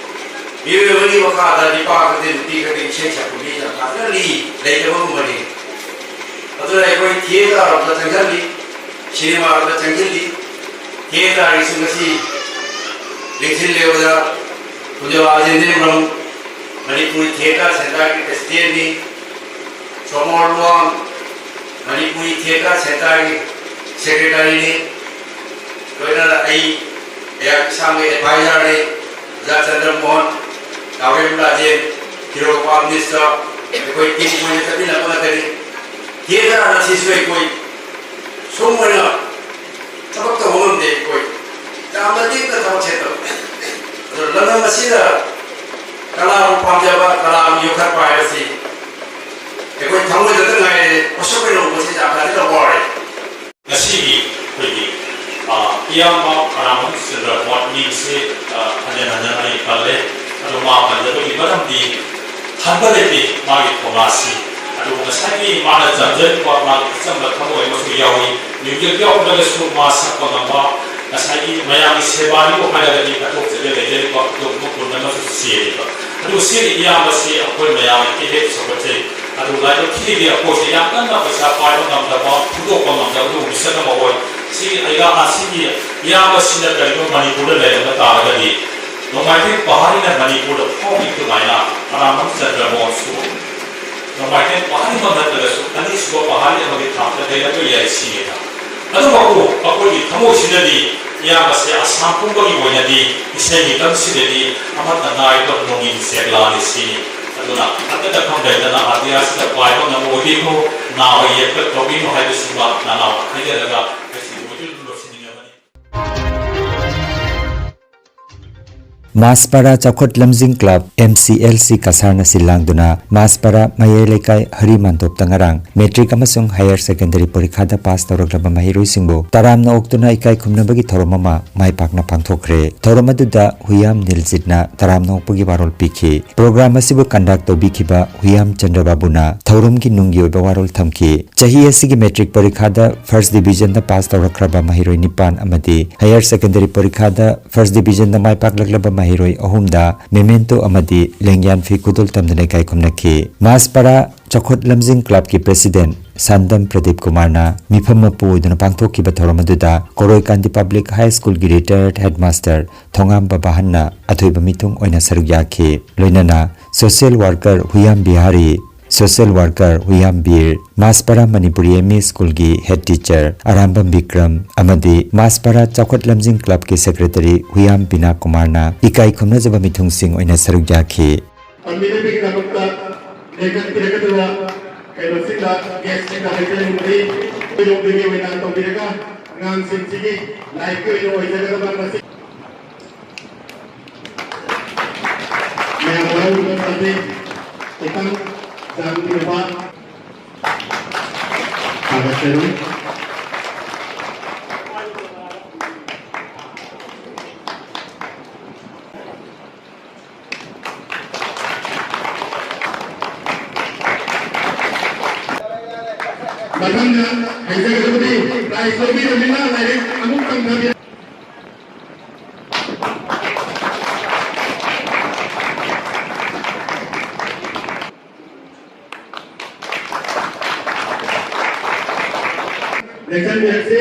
ꯃꯤꯑꯣꯏ ꯑꯃꯒꯤ ꯃꯈꯥꯗ ꯅꯨꯄꯥ ꯈꯪꯗꯦ ꯅꯨꯄꯤ ꯈꯪꯗꯦ ꯏꯁꯩ ꯁꯛꯄ ꯃꯤ ꯌꯥꯝ ꯐꯖꯅ ꯂꯩ, ꯂꯩꯇꯕꯒꯨꯝꯕꯅꯤ꯫ ꯑꯗꯨꯅ ꯑꯩꯈꯣꯏ ꯊꯤꯌꯦꯇꯔ ꯔꯣꯝꯗ ꯆꯪꯁꯤꯜꯂꯤ, ꯁꯤꯅꯦꯃꯥ ꯔꯣꯝꯗ ꯆꯪꯁꯤꯜꯂꯤ꯫ ꯊꯤꯌꯦꯇꯔꯒꯤꯁꯨ ꯉꯁꯤ ꯂꯤꯡꯁꯤꯜꯂꯦꯕꯗ ꯈꯨꯟꯖꯣ ꯔꯥꯖꯦꯟꯗ꯭ꯔ ꯕ꯭ꯔꯝ, ꯃꯅꯤꯄꯨꯔꯤ ꯊꯤꯌꯦꯇꯔ ꯁꯦꯟꯇꯔꯒꯤ ꯄ꯭ꯔꯦꯁꯤꯗꯦꯟꯠꯅꯤ꯫ ꯁꯣꯃꯣꯔ ꯂꯨꯋꯥꯡ, ꯃꯅꯤꯄꯨꯔꯤ ꯊꯤꯌꯦꯇꯔ ꯁꯦꯟꯇꯔꯒꯤ ꯁꯦꯀ꯭ꯔꯦꯇꯔꯤꯅꯤ꯫ ꯂꯣꯏꯅꯅ ꯑꯩ, ꯑꯩꯍꯥꯛ ꯏꯁꯥꯃꯛ ꯑꯦꯗꯚꯥꯏꯖꯔꯅꯤ꯫ ꯑꯣꯖꯥ ꯆꯟꯗ꯭ꯔ ꯃꯣꯍꯟ, ꯅꯥꯎꯔꯦꯝ ꯔꯥꯖꯦꯟ, ꯍꯤꯔꯣ ꯄꯥꯝ ꯃꯤꯁꯇ ꯑꯩꯈꯣꯏ ꯇꯤꯝ ꯑꯣꯏꯅ ꯆꯠꯃꯤꯟꯅꯕ ꯉꯥꯛꯇꯅꯤ꯫ ꯊꯤꯌꯦꯇꯔ ꯑꯁꯤꯁꯨ ꯑꯩꯈꯣꯏ ꯁꯨꯝ ꯑꯣꯏꯅ ꯊꯕꯛ ꯇꯧꯕ ꯉꯝꯗꯦ ꯑꯩꯈꯣꯏ꯫ ꯌꯥꯝꯅ ꯂꯤꯛꯅ ꯊꯕꯛꯁꯦ ꯇꯧꯏ꯫ ꯑꯗꯣ ꯂꯝꯗꯝ ꯑꯁꯤꯗ ꯀꯂꯥꯕꯨ ꯄꯥꯝꯖꯕ, ꯀꯂꯥꯕꯨ ꯌꯣꯛꯈꯠꯄ ꯍꯥꯏꯕꯁꯤ ꯑꯩꯈꯣꯏ ꯊꯃꯣꯏꯗꯇ ꯉꯥꯏꯔꯦ꯫ ꯃꯁꯛ ꯑꯣꯏꯅ ꯎꯕꯁꯤ ꯌꯥꯝ ꯐꯖꯅ ꯋꯥꯔꯦ꯫ ꯉꯁꯤꯒꯤ ꯑꯩꯈꯣꯏꯒꯤ, ꯑ, ꯏꯌꯥꯝꯕ ꯔꯥꯃꯆꯟꯗ꯭ꯔ ꯃꯣꯍꯟ ꯃꯤꯡꯁꯦ, ꯑ, ꯍꯟꯖꯟ ꯍꯟꯖꯟ ꯑꯩ ꯄꯜꯂꯦ꯫ ꯑꯗꯣ ꯃꯥ ꯄꯟꯖꯕꯒꯤ ꯃꯔꯝꯗꯤ ꯍꯟꯕ ꯂꯩꯇꯦ ꯃꯥꯒꯤ ꯊꯧꯅꯥꯁꯤ꯫ ꯑꯗꯨꯕꯨ ꯉꯁꯥꯏꯒꯤ ꯃꯥꯅ ꯆꯝꯖꯔꯤꯕ ꯃꯥꯒꯤ ꯑꯆꯝꯕ ꯊꯃꯣꯏ ꯑꯃꯁꯨ ꯌꯥꯎꯏ꯫ ꯃ꯭ꯌꯨꯖꯤꯛ ꯌꯥꯎꯗ꯭ꯔꯒꯁꯨ ꯃꯥ ꯁꯛꯄ ꯉꯝꯕ, ꯉꯁꯥꯏꯒꯤ ꯃꯌꯥꯝꯒꯤ ꯁꯦꯕꯥꯒꯤꯕꯨ ꯍꯥꯏꯔꯒꯗꯤ ꯑꯇꯣꯞꯄꯗ ꯂꯩꯖꯔꯤꯕ ꯑꯗꯨꯒꯨꯝꯕ ꯒꯨꯟ ꯑꯃꯁꯨ ꯆꯦꯜꯂꯤꯕ꯫ ꯑꯗꯨ ꯁꯤꯒꯤ ꯏꯌꯥꯝꯕꯁꯤ ꯑꯩꯈꯣꯏ ꯃꯌꯥꯝꯅ ꯍꯦꯛ ꯍꯦꯛ ꯆꯥꯎꯈꯠꯆꯩ꯫ ꯑꯗꯨ ꯂꯥꯏꯕꯛ ꯊꯤꯔꯤꯗꯤ ꯑꯩꯈꯣꯏꯁꯦ ꯌꯥꯝ ꯀꯟꯅ ꯄꯩꯁꯥ ꯄꯥꯏꯕ ꯉꯝꯗꯕ, ꯐꯨꯗꯣꯛꯄ ꯉꯝꯗꯕ ꯑꯗꯨꯒꯨꯝꯕ ꯃꯤꯁꯛ ꯑꯃ ꯑꯣꯏ꯫ ꯁꯤꯒꯤ ꯑꯩꯒꯥ-, ꯁꯤꯒꯤ ꯏꯌꯥꯝꯕꯁꯤꯅ ꯀꯔꯤꯒꯨꯝꯕ ꯃꯅꯤꯄꯨꯔꯗ ꯂꯩꯔꯝꯕ ꯇꯥꯔꯒꯗꯤ ꯅꯣꯡꯃꯥꯏꯊꯦꯝ ꯄꯍꯥꯔꯤꯅ ꯃꯅꯤꯄꯨꯔꯗ ꯐꯥꯎꯈꯤꯕ ꯑꯗꯨꯃꯥꯏꯅ ꯑꯔꯥꯝꯕꯝ ꯆꯟꯗ꯭ꯔ ꯃꯣꯍꯟꯁꯨ ꯅꯣꯡꯃꯥꯏꯊꯦꯝ ꯄꯍꯥꯔꯤꯃꯛ ꯅꯠꯇ꯭ꯔꯒꯁꯨ ꯑꯅꯤꯁꯨꯕ ꯄꯍꯥꯔꯤ ꯑꯃꯒꯤ ꯊꯥꯛꯇ ꯂꯩꯔꯛꯄ ꯌꯥꯏ ꯁꯤꯅꯤꯗ꯫ ꯑꯗꯨꯕꯨ ꯑꯩꯈꯣꯏꯒꯤ ꯊꯃꯣꯏꯁꯤꯗꯗꯤ ꯏꯌꯥꯝꯕꯁꯦ ꯑꯁꯥꯝ ꯄꯨꯝꯕꯒꯤ ꯑꯣꯏꯅꯗꯤ ꯏꯁꯩꯒꯤ ꯂꯝꯁꯤꯗꯗꯤ ꯑꯃꯠꯇ ꯉꯥꯏꯔꯕ ꯅꯣꯡꯏꯟ ꯆꯦꯛꯂꯥꯅꯤ ꯁꯤꯅꯤ꯫ ꯑꯗꯨꯅ ꯑꯀꯟ ꯑꯈꯪ ꯂꯩꯇꯅ ꯑꯇꯤꯌꯥꯁꯤꯗ ꯄꯥꯏꯕ ꯉꯝꯕ ꯑꯣꯏꯕꯤꯈꯣ, ꯅꯥꯕ ꯌꯦꯛꯄ ꯇꯧꯕꯤꯅꯨ ꯍꯥꯏꯕꯁꯤꯃ ꯅꯅꯥꯎꯅ ꯍꯥꯏꯖꯔꯒ ꯉꯁꯤꯒꯤ ꯑꯣꯏꯖꯕ ꯂꯣꯏꯁꯤꯟꯅꯤꯡꯉꯕꯅꯤ꯫ ꯃꯥꯁꯄꯥꯔꯥ ꯆꯥꯎꯈꯠ ꯂꯝꯖꯤꯡ club, M C L C ꯀꯁꯥꯔꯅ ꯁꯤꯜ ꯂꯥꯡꯗꯨꯅ ꯃꯥꯁꯄꯥꯔꯥ ꯃꯌꯥꯏ ꯂꯩꯀꯥꯏ ꯍꯔꯤ ꯃꯥꯟꯗꯣꯞꯇ ꯉꯔꯥꯡ ꯃꯦꯇ꯭ꯔꯤꯛ ꯑꯃꯁꯨꯡ ꯍꯥꯌꯔ ꯁꯦꯀꯦꯟꯗꯔꯤ ꯄꯔꯤꯈꯥꯗ ꯄꯥꯁ ꯇꯧꯔꯛꯂꯕ ꯃꯍꯩꯔꯣꯏꯁꯤꯡꯕꯨ ꯇꯔꯥꯝꯅ ꯑꯣꯛꯇꯨꯅ ꯏꯀꯥꯏ ꯈꯨꯝꯅꯕꯒꯤ ꯊꯧꯔꯝ ꯑꯃ ꯃꯥꯏ ꯄꯥꯛꯅ ꯄꯥꯡꯊꯣꯛꯈ꯭ꯔꯦ꯫ ꯊꯧꯔꯝ ꯑꯗꯨꯗ ꯍꯨꯌꯥꯝ ꯅꯤꯜꯖꯤꯠꯅ ꯇꯔꯥꯝꯅ ꯑꯣꯛꯄꯒꯤ ꯋꯥꯔꯣꯜ ꯄꯤꯈꯤ꯫ ꯄ꯭ꯔꯣꯒ꯭ꯔꯥꯝ ꯑꯁꯤꯕꯨ ꯀꯟꯗꯛ ꯇꯧꯕꯤꯈꯤꯕ ꯍꯨꯌꯥꯝ ꯆꯟꯗ꯭ꯔꯕꯥꯕꯨꯅ ꯊꯧꯔꯝꯒꯤ ꯅꯨꯡꯒꯤ ꯑꯣꯏꯕ ꯋꯥꯔꯣꯜ ꯊꯝꯈꯤ꯫ ꯆꯍꯤ ꯑꯁꯤꯒꯤ ꯃꯦꯇ꯭ꯔꯤꯛ ꯄꯔꯤꯈꯥꯗ ꯐꯥꯔꯁ ꯗꯤꯕꯤꯖꯟꯗ ꯄꯥꯁ ꯇꯧꯔꯛꯈ꯭ꯔꯕ ꯃꯍꯩꯔꯣꯏ ꯅꯤꯄꯥꯟ ꯑꯃꯗꯤ ꯍꯥꯌꯔ ꯁꯦꯀꯦꯟꯗꯔꯤ ꯄꯔꯤꯈꯥꯗ ꯐꯥꯔꯁ ꯗꯤꯕꯤꯖꯟꯗ ꯃꯥꯏ ꯄꯥꯛꯂꯛꯂꯕ ꯃꯍꯩꯔꯣꯏ ꯑꯍꯨꯝꯗ ꯃꯦꯃꯦꯟꯇꯣ ꯑꯃꯗꯤ ꯂꯦꯡꯌꯥꯟ ꯐꯤ ꯈꯨꯗꯣꯜ ꯇꯝꯗꯨꯅ ꯏꯀꯥꯏ ꯈꯨꯝꯅꯈꯤ꯫ ꯃꯥꯁꯄꯥꯔꯥ ꯆꯥꯎꯈꯠ ꯂꯝꯖꯤꯡ ꯀ꯭ꯂꯕꯀꯤ ꯄ꯭ꯔꯦꯁꯤꯗꯦꯟꯠ ꯁꯥꯟꯗꯝ ꯄ꯭ꯔꯗꯤꯞ ꯀꯨꯃꯥꯔꯅ ꯃꯤꯐꯝ ꯃꯄꯨ ꯑꯣꯏꯗꯨꯅ ꯄꯥꯡꯊꯣꯛꯈꯤꯕ ꯊꯧꯔꯝ ꯑꯗꯨꯗ ꯀꯣꯔꯣꯏꯀꯥꯟꯗꯤ ꯄꯕ꯭ꯂꯤꯛ ꯍꯥꯏ ꯁ꯭ꯀꯨꯜꯒꯤ ꯔꯤꯇꯥꯌꯔꯗ ꯍꯦꯗꯃꯥꯁꯇꯔ ꯊꯣꯉꯥꯝ ꯕꯕꯥꯍꯟꯅ ꯑꯊꯣꯏꯕ ꯃꯤꯊꯨꯡ ꯑꯣꯏꯅ ꯁꯔꯨꯛ ꯌꯥꯈꯤ꯫ ꯂꯣꯏꯅꯅ social worker Huyam Bihari, social worker Huyam Bir, Maspara Manipuri M E ꯁ꯭ꯀꯨꯜꯒꯤ ꯍꯦꯗ ꯇꯤꯆꯔ ꯑꯔꯥꯝꯕꯝ ꯕꯤꯀ꯭ꯔꯝ ꯑꯃꯗꯤ ꯃꯥꯁꯄꯥꯔꯥ ꯆꯥꯎꯈꯠ ꯂꯝꯖꯤꯡ ꯀ꯭ꯂꯕꯀꯤ ꯁꯦꯀ꯭ꯔꯦꯇꯔꯤ ꯍꯨꯌꯥꯝ ꯕꯤꯅꯥ ꯀꯨꯃꯥꯔꯅ ꯏꯀꯥꯏ ꯈꯨꯝꯅꯖꯕ ꯃꯤꯊꯨꯡꯁꯤꯡ ꯑꯣꯏꯅ ꯁꯔꯨꯛ ꯌꯥꯈꯤ꯫ ꯄꯥꯟꯕꯤꯗꯕꯒꯤꯗꯃꯛꯇ ꯂꯩꯈꯠꯄꯤꯔꯒꯗꯕ ꯀꯩꯅꯣꯁꯤꯡꯗ, ꯒꯦꯁꯁꯤꯡꯗ ꯍꯥꯏꯖꯅꯤꯡꯕꯗꯤ, ꯑꯩꯈꯣꯏꯔꯣꯝꯗꯒꯤ ꯑꯣꯏꯅ ꯇꯧꯕꯤꯔꯒ ꯑꯉꯥꯡꯁꯤꯡꯁꯤꯒꯤ ꯂꯥꯏꯔꯤꯛꯀꯤ ꯑꯣꯏꯅ ꯑꯣꯏꯖꯒꯗꯕ ꯃꯁꯤ ꯃꯌꯥꯝ ꯍꯔꯥꯎꯕ ꯄꯥꯝꯖꯩ꯫ ꯈꯤꯇꯪ ꯆꯥꯟꯕꯤꯔꯕ ꯊꯥꯒꯠꯆꯔꯤ꯫ ꯃꯊꯪꯗ ꯍꯥꯏꯖꯒꯗꯕꯗꯤ prize ꯂꯧꯕꯤꯔꯕꯅꯤꯅ ꯂꯥꯏꯔꯤꯛ ꯑꯃꯨꯛ ꯇꯝꯊꯕꯤ- ꯂꯦꯡꯁꯟꯕꯤꯔꯁꯤ꯫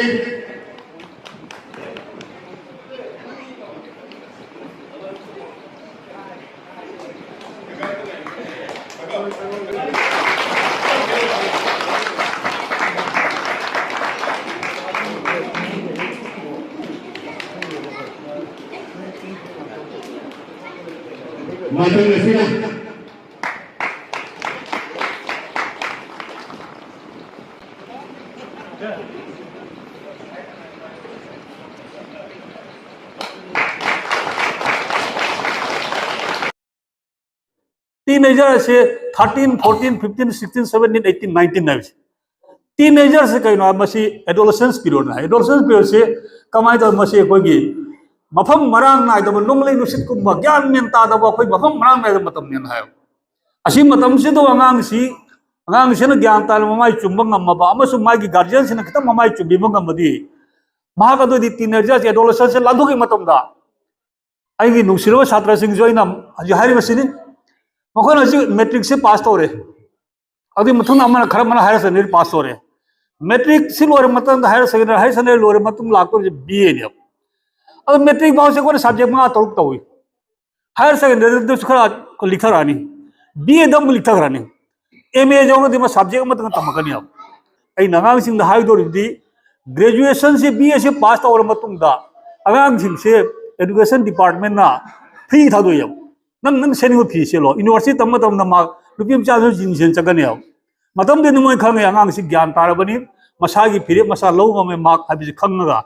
ꯃꯊꯪ ꯑꯁꯤꯅ Teenager ꯑꯁꯦ thirteen, fourteen, fifteen, sixteen, seventeen, eighteen, nineteen ꯍꯥꯏꯕꯁꯦ꯫ Teenager ꯑꯁꯦ ꯀꯩꯅꯣ ꯍꯥꯏꯕ, ꯃꯁꯤ adolescence period ꯍꯥꯏ꯫ Adolescence period ꯁꯦ ꯀꯃꯥꯏꯅ ꯇꯧꯕ? ꯃꯁꯤ ꯑꯩꯈꯣꯏꯒꯤ ꯃꯐꯝ ꯃꯔꯥꯡ ꯅꯥꯏꯗꯕ, ꯅꯣꯡꯂꯩ ꯅꯨꯡꯁꯤꯠꯀꯨꯝꯕ ꯒ꯭ꯌꯥꯟ ꯃꯦꯟ ꯇꯥꯗꯕ, ꯑꯩꯈꯣꯏ ꯃꯐꯝ ꯃꯔꯥꯡ ꯅꯥꯏꯗꯕ ꯃꯇꯝꯅꯦꯅ ꯍꯥꯏꯕ꯫ ꯑꯁꯤ ꯃꯇꯝꯁꯤꯗ ꯑꯉꯥꯡꯁꯤ, ꯑꯉꯥꯡꯁꯤꯅ ꯒ꯭ꯌꯥꯟ ꯇꯥꯅ ꯃꯃꯥꯏ ꯆꯨꯝꯕ ꯉꯝꯃꯕ ꯑꯃꯁꯨꯡ ꯃꯥꯒꯤ guardian ꯁꯤꯅ ꯈꯤꯇꯪ ꯃꯃꯥꯏ ꯆꯨꯝꯕꯤꯕ ꯉꯝꯃꯗꯤ, ꯃꯍꯥꯛ ꯑꯗꯨꯗꯤ teenager ꯁꯦ, adolescence ꯁꯦ ꯂꯥꯟꯊꯣꯛꯈꯤꯕ ꯃꯇꯝꯗ, ꯑꯩꯒꯤ ꯅꯨꯡꯁꯤꯔꯕ ꯁꯥꯇ꯭ꯔꯁꯤꯡꯁꯨ ꯑꯩꯅ ꯍꯧꯖꯤꯛ ꯍꯥꯏꯔꯤꯕꯁꯤꯅꯤ, ꯃꯈꯣꯏꯅ ꯍꯧꯖꯤꯛ matric ꯁꯦ pass ꯇꯧꯔꯦ, ꯑꯗꯨꯒꯤ ꯃꯊꯪꯗ ꯑꯃꯅ ꯈꯔ ꯑꯃꯅ higher secondary pass ꯇꯧꯔꯦ꯫ Matric ꯁꯤ ꯂꯣꯏꯔ ꯃꯇꯨꯡꯗ higher secondary, higher secondary ꯂꯣꯏꯔ ꯃꯇꯨꯡ ꯂꯥꯛꯇꯣꯏꯁꯦ B A ꯅꯦꯕ꯫ ꯑꯗꯣ matric ꯐꯥꯎꯁꯦ ꯑꯩꯈꯣꯏꯅ subject ꯃꯉꯥ ꯇꯔꯨꯛ ꯇꯧꯏ꯫ Higher secondary ꯗꯁꯨ ꯈꯔ ꯂꯤꯛꯊꯔꯛꯑꯅꯤ, B A ꯗ ꯑꯃꯨꯛ ꯂꯤꯛꯊꯈ꯭ꯔꯅꯤ, M A ꯌꯧꯔꯒꯗꯤ ꯃꯥ subject ꯑꯃꯇꯪ ꯇꯝꯃꯛꯀꯅꯦꯕ꯫ ꯑꯩꯅ ꯑꯉꯥꯡꯁꯤꯡꯗ ꯍꯥꯏꯗꯣꯔꯤꯕꯗꯤ, graduation say, B A say pass ꯇꯧꯔ ꯃꯇꯨꯡꯗ ꯑꯉꯥꯡꯁꯤꯡꯁꯦ education department ꯅ free ꯊꯥꯗꯣꯛꯑꯦꯕ꯫ ꯅꯪ, ꯅꯪ ꯁꯦꯠꯅꯤꯡꯕ ꯐꯤ ꯁꯦꯠꯂꯣ꯫ University ꯇꯝꯕ ꯃꯇꯝꯗ ꯃꯥ ꯅꯨꯄꯤ ꯃꯆꯥꯁꯨ jeans ꯁꯦꯠ ꯆꯠꯀꯅꯦꯕ꯫ ꯃꯇꯝꯗꯨꯗꯤ ꯃꯣꯏ ꯈꯪꯉꯦ ꯑꯉꯥꯡꯁꯤ ꯒ꯭ꯌꯥꯟ ꯇꯥꯔꯕꯅꯤ, ꯃꯁꯥꯒꯤ ꯐꯤꯔꯦꯞ ꯃꯁꯥ ꯂꯧ ꯉꯝꯃꯦ mark ꯍꯥꯏꯕꯁꯤ ꯈꯪꯉꯒ꯫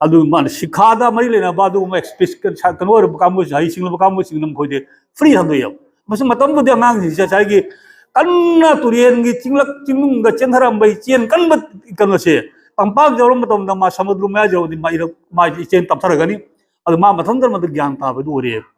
ꯑꯗꯨ ꯃꯥꯅ ꯁꯤꯈꯥꯗ ꯃꯔꯤ ꯂꯩꯅꯕ ꯑꯗꯨꯒꯨꯝꯕ experience ꯀꯩꯅꯣ ꯑꯣꯏꯔꯕ ꯀꯥꯡꯕꯨꯁꯤꯡ, ꯍꯩꯁꯤꯡꯂꯕ ꯀꯥꯡꯕꯨꯁꯤꯡꯅ ꯃꯈꯣꯏꯗꯤ free ꯊꯥꯗꯣꯛꯑꯦꯕ꯫ ꯃꯁꯤ ꯃꯇꯝꯗꯨꯗꯤ ꯑꯉꯥꯡꯁꯤꯡꯁꯦ ꯉꯁꯥꯏꯒꯤ ꯀꯟꯅ ꯇꯨꯔꯦꯟꯒꯤ ꯆꯤꯡꯂꯛ ꯆꯤꯡꯅꯨꯡꯗ ꯆꯦꯟꯊꯔꯝꯕꯒꯤ ꯆꯦꯟ ꯀꯟꯕ ꯀꯩꯅꯣꯁꯦ ꯇꯝꯄꯥꯛ ꯌꯧꯔꯕ ꯃꯇꯝꯗ ꯃꯥ ꯁꯃꯨꯗ꯭ꯔ ꯃꯌꯥ ꯌꯧꯔꯗꯤ ꯃꯥ ꯏꯔꯛ-, ꯃꯥ ꯏꯆꯦꯟ ꯇꯞꯊꯔꯒꯅꯤ꯫ ꯑꯗꯨ ꯃꯥ ꯃꯊꯟꯇ ꯃꯗꯨ ꯒ꯭ꯌꯥꯟ ꯇꯥꯕꯗꯨ ꯑꯣꯏꯔꯦꯕ꯫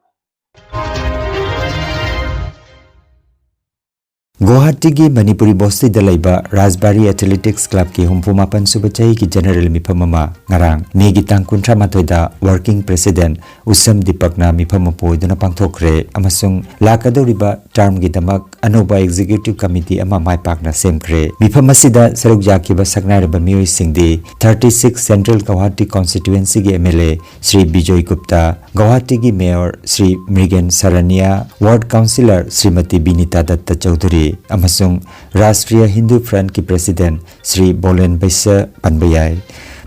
ꯒꯨꯋꯥꯍꯥꯇꯤꯒꯤ ꯃꯅꯤꯄꯨꯔꯤ ꯕꯣꯁꯇꯤꯗ ꯂꯩꯕ ꯔꯥꯖꯕꯥꯔꯤ ꯑꯦꯊꯂꯦꯇꯤꯛꯁ ꯀ꯭ꯂꯕꯀꯤ ꯍꯨꯝꯐꯨ ꯃꯥꯄꯟ ꯁꯨꯕ ꯆꯍꯤꯒꯤ ꯖꯦꯅꯔꯦꯜ ꯃꯤꯐꯝ ꯑꯃ ꯉꯔꯥꯡ ꯃꯦꯒꯤ ꯇꯥꯡ ꯀꯨꯟꯊ꯭ꯔꯥ ꯃꯥꯊꯣꯏꯗ ꯋꯥꯔꯀꯤꯡ ꯄ꯭ꯔꯦꯁꯤꯗꯦꯟꯠ ꯎꯁꯝ ꯗꯤꯄꯛꯅ ꯃꯤꯐꯝ ꯃꯄꯨ ꯑꯣꯏꯗꯨꯅ ꯄꯥꯡꯊꯣꯛꯈ꯭ꯔꯦ ꯑꯃꯁꯨꯡ ꯂꯥꯛꯀꯗꯧꯔꯤꯕ ꯇꯔꯝꯒꯤꯗꯃꯛ ꯑꯅꯧꯕ ꯑꯦꯛꯖꯤꯀ꯭ꯌꯨꯇꯤꯚ ꯀꯃꯤꯇꯤ ꯑꯃ ꯃꯥꯏ ꯄꯥꯛꯅ ꯁꯦꯝꯈ꯭ꯔꯦ꯫ ꯃꯤꯐꯝ ꯑꯁꯤꯗ ꯁꯔꯨꯛ ꯌꯥꯈꯤꯕ ꯁꯛꯅꯥꯏꯔꯕ ꯃꯤꯑꯣꯏꯁꯤꯡꯗꯤ thirty six Central Guwahati Constituencyꯒꯤ MLA ꯁ꯭ꯔꯤ ꯕꯤꯖꯣꯏ ꯒꯨꯞꯇꯥ, ꯒꯧꯍꯥꯇꯤꯒꯤ mayor Shri Mrigen Sarania, ward councillor Shrimati Binita Dutta Choudhury ꯑꯃꯁꯨꯡ ꯔꯥꯁꯇ꯭ꯔꯤꯌꯥ ꯍꯤꯟꯗꯨ ꯐ꯭ꯔꯟꯠꯀꯤ ꯄ꯭ꯔꯦꯁꯤꯗꯦꯟꯠ ꯁ꯭ꯔꯤ ꯕꯣꯂꯦꯟ ꯕꯩꯁ꯭ꯌ ꯄꯟꯕ ꯌꯥꯏ꯫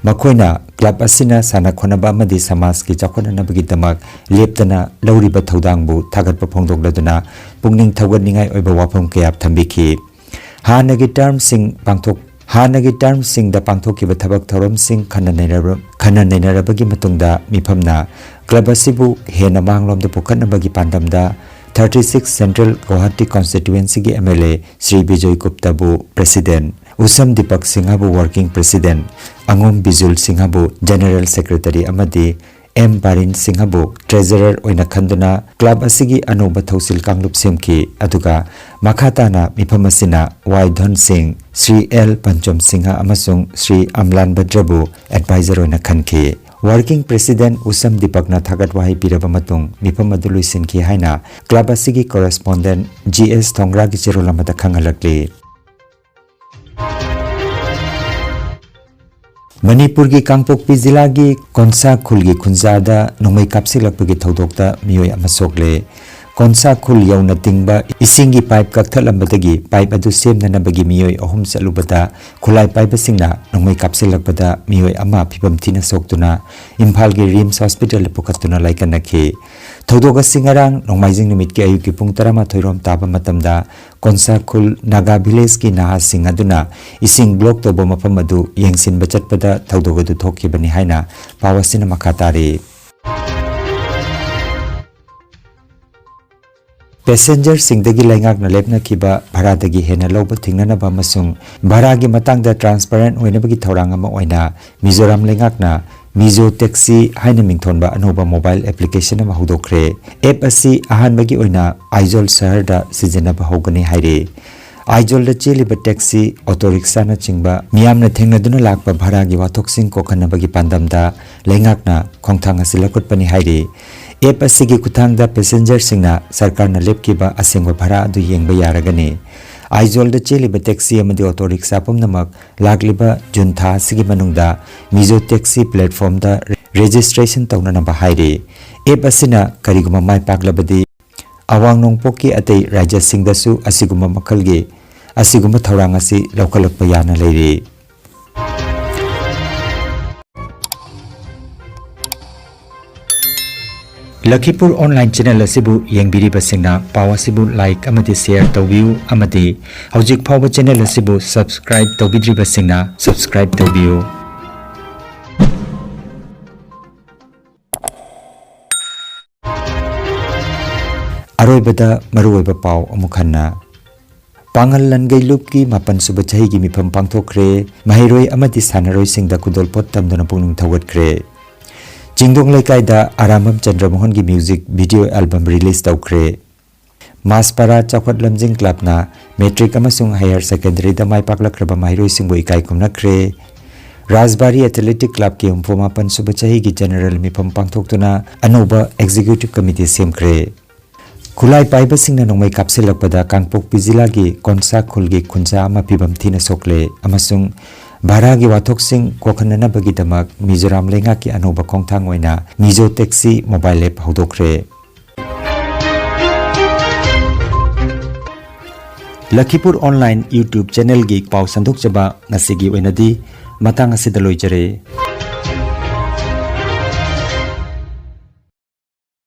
ꯃꯈꯣꯏꯅ ꯀ꯭ꯂꯕ ꯑꯁꯤꯅ ꯁꯥꯟꯅ ꯈꯣꯠꯅꯕ ꯑꯃꯗꯤ ꯁꯃꯥꯖꯀꯤ ꯆꯥꯎꯈꯠꯅꯅꯕꯒꯤꯗꯃꯛ ꯂꯦꯞꯇꯅ ꯂꯧꯔꯤꯕ ꯊꯧꯗꯥꯡꯕꯨ ꯊꯥꯒꯠꯄ ꯐꯣꯡꯗꯣꯛꯂꯗꯨꯅ ꯄꯨꯛꯅꯤꯡ ꯊꯧꯒꯠꯅꯤꯡꯉꯥꯏ ꯑꯣꯏꯕ ꯋꯥꯐꯝ ꯀꯌꯥ ꯊꯝꯕꯤꯈꯤ꯫ ꯍꯥꯟꯅꯒꯤ ꯇꯔꯝꯁꯤꯡ ꯄꯥꯡꯊꯣꯛ ꯍꯥꯟꯅꯒꯤ ꯇꯔꯝꯁꯤꯡꯗ ꯄꯥꯡꯊꯣꯛꯈꯤꯕ ꯊꯕꯛ ꯊꯧꯔꯝꯁꯤꯡ ꯈꯟꯅ ꯅꯩꯅꯔ-, ꯈꯟꯅ ꯅꯩꯅꯔꯕꯒꯤ ꯃꯇꯨꯡꯗ ꯃꯤꯐꯝꯅ ꯀ꯭ꯂꯕ ꯑꯁꯤꯕꯨ ꯍꯦꯟꯅ ꯃꯥꯡꯂꯣꯝꯗ ꯄꯨꯈꯠꯅꯕꯒꯤ ꯄꯥꯟꯗꯝꯗ thirty six Central Guwahati Constituencyꯒꯤ MLA ꯁ꯭ꯔꯤ ꯕꯤꯖꯣꯏ ꯒꯨꯞꯇꯕꯨ ꯄ꯭ꯔꯦꯁꯤꯗꯦꯟꯠ, ꯎꯁꯝ ꯗꯤꯄꯛ ꯁꯤꯡꯍꯕꯨ ꯋꯥꯔꯀꯤꯡ ꯄ꯭ꯔꯦꯁꯤꯗꯦꯟꯠ, ꯑꯉꯣꯝ ꯕꯤꯖꯨꯜ ꯁꯤꯡꯍꯕꯨ ꯖꯦꯅꯔꯦꯜ ꯁꯦꯀ꯭ꯔꯦꯇꯔꯤ ꯑꯃꯗꯤ ꯑꯦꯝ ꯕꯥꯔꯤꯟ ꯁꯤꯡꯍꯕꯨ ꯇ꯭ꯔꯦꯖꯔꯔ ꯑꯣꯏꯅ ꯈꯟꯗꯨꯅ ꯀ꯭ꯂꯕ ꯑꯁꯤꯒꯤ ꯑꯅꯧꯕ ꯊꯧꯁꯤꯜ ꯀꯥꯡꯂꯨꯞ ꯁꯦꯝꯈꯤ꯫ ꯑꯗꯨꯒ ꯃꯈꯥ ꯇꯥꯅ ꯃꯤꯐꯝ ꯑꯁꯤꯅ ꯋꯥꯏ ꯙꯟ ꯁꯤꯡ, ꯁ꯭ꯔꯤ ꯑꯦꯜ ꯄꯟꯆꯝ ꯁꯤꯡꯍ ꯑꯃꯁꯨꯡ ꯁ꯭ꯔꯤ ꯑꯝꯂꯥꯟ ꯚꯗ꯭ꯔꯕꯨ ꯑꯦꯗꯚꯥꯏꯖꯔ ꯑꯣꯏꯅ ꯈꯟꯈꯤ꯫ ꯋꯥꯔꯀꯤꯡ ꯄ꯭ꯔꯦꯁꯤꯗꯦꯟꯠ ꯎꯁꯝ ꯗꯤꯄꯛꯅ ꯊꯥꯒꯠ ꯋꯥꯍꯩ ꯄꯤꯔꯕ ꯃꯇꯨꯡ ꯃꯤꯐꯝ ꯑꯗꯨ ꯂꯣꯏꯁꯤꯟꯈꯤ ꯍꯥꯏꯅ ꯀ꯭ꯂꯕ ꯑꯁꯤꯒꯤ ꯀꯣꯔꯦꯁꯄꯣꯟꯗꯦꯟꯠ ꯖꯤ ꯑꯦꯁ ꯊꯣꯡꯒ꯭ꯔꯥꯒꯤ ꯆꯦꯔꯣꯜ ꯑꯃꯗ ꯈꯪꯍꯜꯂꯛꯂꯤ꯫ ꯃꯅꯤꯄꯨꯔꯒꯤ ꯀꯥꯡꯄꯣꯛꯄꯤ ꯖꯤꯂꯥꯒꯤ ꯀꯣꯟꯁꯥ ꯈꯨꯜꯒꯤ ꯈꯨꯟꯖꯥꯗ ꯅꯣꯡꯃꯩ ꯀꯥꯞꯁꯤꯜꯂꯛꯄꯒꯤ ꯊꯧꯗꯣꯛꯇ ꯃꯤꯑꯣꯏ ꯑꯃ ꯁꯣꯛꯂꯦ꯫ ꯀꯣꯟꯁꯥ ꯈꯨꯜ ꯌꯧꯅ ꯇꯤꯡꯕ ꯏꯁꯤꯡꯒꯤ ꯄꯥꯏꯞ ꯀꯛꯊꯠꯂꯝꯕꯗꯒꯤ ꯄꯥꯏꯞ ꯑꯗꯨ ꯁꯦꯝꯅꯅꯕꯒꯤ ꯃꯤꯑꯣꯏ ꯑꯍꯨꯝ ꯆꯠꯂꯨꯕꯗ ꯈꯨꯠꯂꯥꯏ ꯄꯥꯏꯕꯁꯤꯡꯅ ꯅꯣꯡꯃꯩ ꯀꯥꯞꯁꯤꯜꯂꯛꯄꯗ ꯃꯤꯑꯣꯏ ꯑꯃ ꯐꯤꯚꯝ ꯊꯤꯅ ꯁꯣꯛꯇꯨꯅ ꯏꯝꯐꯥꯜꯒꯤ ꯔꯤꯝꯁ ꯍꯣꯁꯄꯤꯇꯥꯜꯗ ꯄꯨꯈꯠꯇꯨꯅ ꯂꯥꯏꯀꯠꯅꯈꯤ꯫ ꯊꯧꯗꯣꯛ ꯑꯁꯤ ꯉꯔꯥꯡ ꯅꯣꯡꯃꯥꯏꯖꯤꯡ ꯅꯨꯃꯤꯠꯀꯤ ꯑꯌꯨꯛꯀꯤ ꯄꯨꯡ ꯇꯔꯥꯃꯥꯊꯣꯏ ꯔꯣꯝ ꯇꯥꯕ ꯃꯇꯝꯗ ꯀꯣꯟꯁꯥ ꯈꯨꯜ ꯅꯥꯒꯥ ꯚꯤꯂꯦꯖꯀꯤ ꯅꯍꯥꯁꯤꯡ ꯑꯗꯨꯅ ꯏꯁꯤꯡ ꯕ꯭ꯂꯣꯛ ꯇꯧꯕ ꯃꯐꯝ ꯑꯗꯨ ꯌꯦꯡꯁꯤꯟꯕ ꯆꯠꯄꯗ ꯊꯧꯗꯣꯛ ꯑꯗꯨ ꯊꯣꯛꯈꯤꯕꯅꯤ ꯍꯥꯏꯅ ꯄꯥꯎ ꯑꯁꯤꯅ ꯃꯈꯥ ꯇꯥꯔꯤ꯫ ꯄꯦꯁꯦꯟꯖꯔꯁꯤꯡꯗꯒꯤ ꯂꯩꯉꯥꯛꯅ ꯂꯦꯞꯅꯈꯤꯕ ꯚꯔꯥꯗꯒꯤ ꯍꯦꯟꯅ ꯂꯧꯕ ꯊꯤꯡꯅꯅꯕ ꯑꯃꯁꯨꯡ ꯚꯔꯥꯒꯤ ꯃꯇꯥꯡꯗ ꯇ꯭ꯔꯥꯟꯁꯄꯔꯦꯟꯠ ꯑꯣꯏꯅꯕꯒꯤ ꯊꯧꯔꯥꯡ ꯑꯃ ꯑꯣꯏꯅ ꯃꯤꯖꯣꯔꯥꯝ ꯂꯩꯉꯥꯛꯅ ꯃꯤꯖꯣ ꯇꯦꯛꯁꯤ ꯍꯥꯏꯅ ꯃꯤꯡꯊꯣꯟꯕ ꯑꯅꯧꯕ ꯃꯣꯕꯥꯏꯜ ꯑꯦꯄ꯭ꯂꯤꯀꯦꯁꯟ ꯑꯃ ꯍꯧꯗꯣꯛꯈ꯭ꯔꯦ꯫ ꯑꯦꯞ ꯑꯁꯤ ꯑꯍꯥꯟꯕꯒꯤ ꯑꯣꯏꯅ ꯑꯥꯏꯖꯣꯜ ꯁꯍꯔꯗ ꯁꯤꯖꯤꯟꯅꯕ ꯍꯧꯒꯅꯤ ꯍꯥꯏꯔꯤ꯫ ꯑꯥꯏꯖꯣꯜꯗ ꯆꯦꯜꯂꯤꯕ ꯇꯦꯛꯁꯤ, ꯑꯣꯇꯣ ꯔꯤꯛꯁꯥꯅꯆꯤꯡꯕ ꯃꯤꯌꯥꯝꯅ ꯊꯦꯡꯅꯗꯨꯅ ꯂꯥꯛꯄ ꯚꯔꯥꯒꯤ ꯋꯥꯊꯣꯛꯁꯤꯡ ꯀꯣꯛꯍꯟꯅꯕꯒꯤ ꯄꯥꯟꯗꯝꯗ ꯂꯩꯉꯥꯛꯅ ꯈꯣꯡꯊꯥꯡ ꯑꯁꯤ ꯂꯧꯈꯠꯄꯅꯤ ꯍꯥꯏꯔꯤ꯫ ꯑꯦꯞ ꯑꯁꯤꯒꯤ ꯈꯨꯠꯊꯥꯡꯗ ꯄꯦꯁꯦꯟꯖꯔꯁꯤꯡꯅ ꯁꯔꯀꯥꯔꯅ ꯂꯦꯞꯈꯤꯕ ꯑꯁꯦꯡꯕ ꯚꯔꯥ ꯑꯗꯨ ꯌꯦꯡꯕ ꯌꯥꯔꯒꯅꯤ꯫ ꯑꯥꯏꯖꯣꯜꯗ ꯆꯦꯜꯂꯤꯕ ꯇꯦꯛꯁꯤ ꯑꯃꯗꯤ ꯑꯣꯇꯣ ꯔꯤꯛꯁꯥ ꯄꯨꯝꯅꯃꯛ ꯂꯥꯛꯂꯤꯕ ꯖꯨꯟ ꯊꯥ ꯑꯁꯤꯒꯤ ꯃꯅꯨꯡꯗ ꯃꯤꯖꯣ ꯇꯦꯛꯁꯤ ꯄ꯭ꯂꯦꯠꯐꯣꯝꯗ ꯔꯦꯖꯤꯁꯇ꯭ꯔꯦꯁꯟ ꯇꯧꯅꯅꯕ ꯍꯥꯏꯔꯤ꯫ ꯑꯦꯞ ꯑꯁꯤꯅ ꯀꯔꯤꯒꯨꯝꯕ ꯃꯥꯏ ꯄꯥꯛꯂꯕꯗꯤ, ꯑꯋꯥꯡ ꯅꯣꯡꯄꯣꯛꯀꯤ ꯑꯇꯩ ꯔꯥꯖ꯭ꯌꯁꯤꯡꯗꯁꯨ ꯑꯁꯤꯒꯨꯝꯕ ꯃꯈꯜꯒꯤ ꯑꯁꯤꯒꯨꯝꯕ ꯊꯧꯔꯥꯡ ꯑꯁꯤ ꯂꯧꯈꯠꯂꯛꯄ ꯌꯥꯅ ꯂꯩꯔꯤ꯫ ꯂꯈꯤꯄꯨꯔ ꯑꯣꯟꯂꯥꯏꯟ ꯆꯦꯅꯦꯜ ꯑꯁꯤꯕꯨ ꯌꯦꯡꯕꯤꯔꯤꯕꯁꯤꯡꯅ ꯄꯥꯎ ꯑꯁꯤꯕꯨ ꯂꯥꯏꯛ ꯑꯃꯗꯤ ꯁꯦꯌꯔ ꯇꯧꯕꯤꯌꯨ, ꯑꯃꯗꯤ ꯍꯧꯖꯤꯛ ꯐꯥꯎꯕ ꯆꯦꯅꯦꯜ ꯑꯁꯤꯕꯨ ꯁꯕꯁꯀ꯭ꯔꯥꯏꯕ ꯇꯧꯕꯤꯗ꯭ꯔꯤꯕꯁꯤꯡꯅ ꯁꯕꯁꯀ꯭ꯔꯥꯏꯕ ꯇꯧꯕꯤꯌꯨ꯫ ꯑꯔꯣꯏꯕꯗ ꯃꯔꯨꯑꯣꯏꯕ ꯄꯥꯎ ꯑꯃꯨꯛ ꯍꯟꯅ꯫ ꯄꯥꯉꯜ ꯂꯟꯒꯩ ꯂꯨꯞꯀꯤ ꯃꯥꯄꯟ ꯁꯨꯕ ꯆꯍꯤꯒꯤ ꯃꯤꯐꯝ ꯄꯥꯡꯊꯣꯛꯈ꯭ꯔꯦ꯫ ꯃꯍꯩꯔꯣꯏ ꯑꯃꯗꯤ ꯁꯥꯟꯅꯔꯣꯏꯁꯤꯡꯗ ꯈꯨꯗꯣꯜꯄꯣꯠ ꯇꯝꯗꯨꯅ ꯄꯨꯛꯅꯤꯡ ꯊꯧꯒꯠꯈ꯭ꯔꯦ꯫ ꯆꯤꯡꯗꯣꯡ ꯂꯩꯀꯥꯏꯗ Arambam ꯆꯟꯗ꯭ꯔꯃꯣꯍꯟꯒꯤ music video album release ꯇꯧꯈ꯭ꯔꯦ꯫ ꯃꯥꯁꯄꯥꯔꯥ ꯆꯥꯎꯈꯠ ꯂꯝꯖꯤꯡ ꯀ꯭ꯂꯕꯅ ꯃꯦꯇ꯭ꯔꯤꯛ ꯑꯃꯁꯨꯡ ꯍꯥꯌꯔ ꯁꯦꯀꯦꯟꯗꯔꯤꯗ ꯃꯥꯏ ꯄꯥꯛꯂꯛꯈ꯭ꯔꯕ ꯃꯍꯩꯔꯣꯏꯁꯤꯡꯕꯨ ꯏꯀꯥꯏ ꯈꯨꯝꯅꯈ꯭ꯔꯦ꯫ ꯔꯥꯖꯕꯥꯔꯤ ꯑꯦꯊꯂꯦꯇꯤꯛ ꯀ꯭ꯂꯕꯀꯤ ꯍꯨꯝꯐꯨ ꯃꯥꯄꯟ ꯁꯨꯕ ꯆꯍꯤꯒꯤ ꯖꯦꯅꯔꯦꯜ ꯃꯤꯐꯝ ꯄꯥꯡꯊꯣꯛꯇꯨꯅ ꯑꯅꯧꯕ ꯑꯦꯛꯖꯤꯀ꯭ꯌꯨꯇꯤꯚ ꯀꯃꯤꯇꯤ ꯁꯦꯝꯈ꯭ꯔꯦ꯫ ꯈꯨꯠꯂꯥꯏ ꯄꯥꯏꯕꯁꯤꯡꯅ ꯅꯣꯡꯃꯩ ꯀꯥꯞꯁꯤꯜꯂꯛꯄꯗ ꯀꯥꯡꯄꯣꯛꯄꯤ ꯖꯤꯂꯥꯒꯤ ꯀꯣꯟꯁꯥ ꯈꯨꯜꯒꯤ ꯈꯨꯟꯖꯥ ꯑꯃ ꯐꯤꯚꯝ ꯊꯤꯅ ꯁꯣꯛꯂꯦ ꯑꯃꯁꯨꯡ ꯚꯥꯔꯥꯒꯤ ꯋꯥꯊꯣꯛꯁꯤꯡ ꯀꯣꯛꯍꯟꯅꯅꯕꯒꯤꯗꯃꯛ ꯃꯤꯖꯣꯔꯥꯝ ꯂꯩꯉꯥꯛꯀꯤ ꯑꯅꯧꯕ ꯈꯣꯡꯊꯥꯡ ꯑꯣꯏꯅ ꯃꯤꯖꯣ ꯇꯦꯛꯁꯤ ꯃꯣꯕꯥꯏꯜ ꯑꯦꯞ ꯍꯧꯗꯣꯛꯈ꯭ꯔꯦ꯫ ꯂꯈꯤꯄꯨꯔ ꯑꯣꯟꯂꯥꯏꯟ YouTube ꯆꯦꯅꯦꯜꯒꯤ ꯄꯥꯎ ꯁꯟꯗꯣꯛꯆꯕ ꯉꯁꯤꯒꯤ ꯑꯣꯏꯅꯗꯤ ꯃꯇꯥꯡ ꯑꯁꯤꯗ ꯂꯣꯏꯖꯔꯦ꯫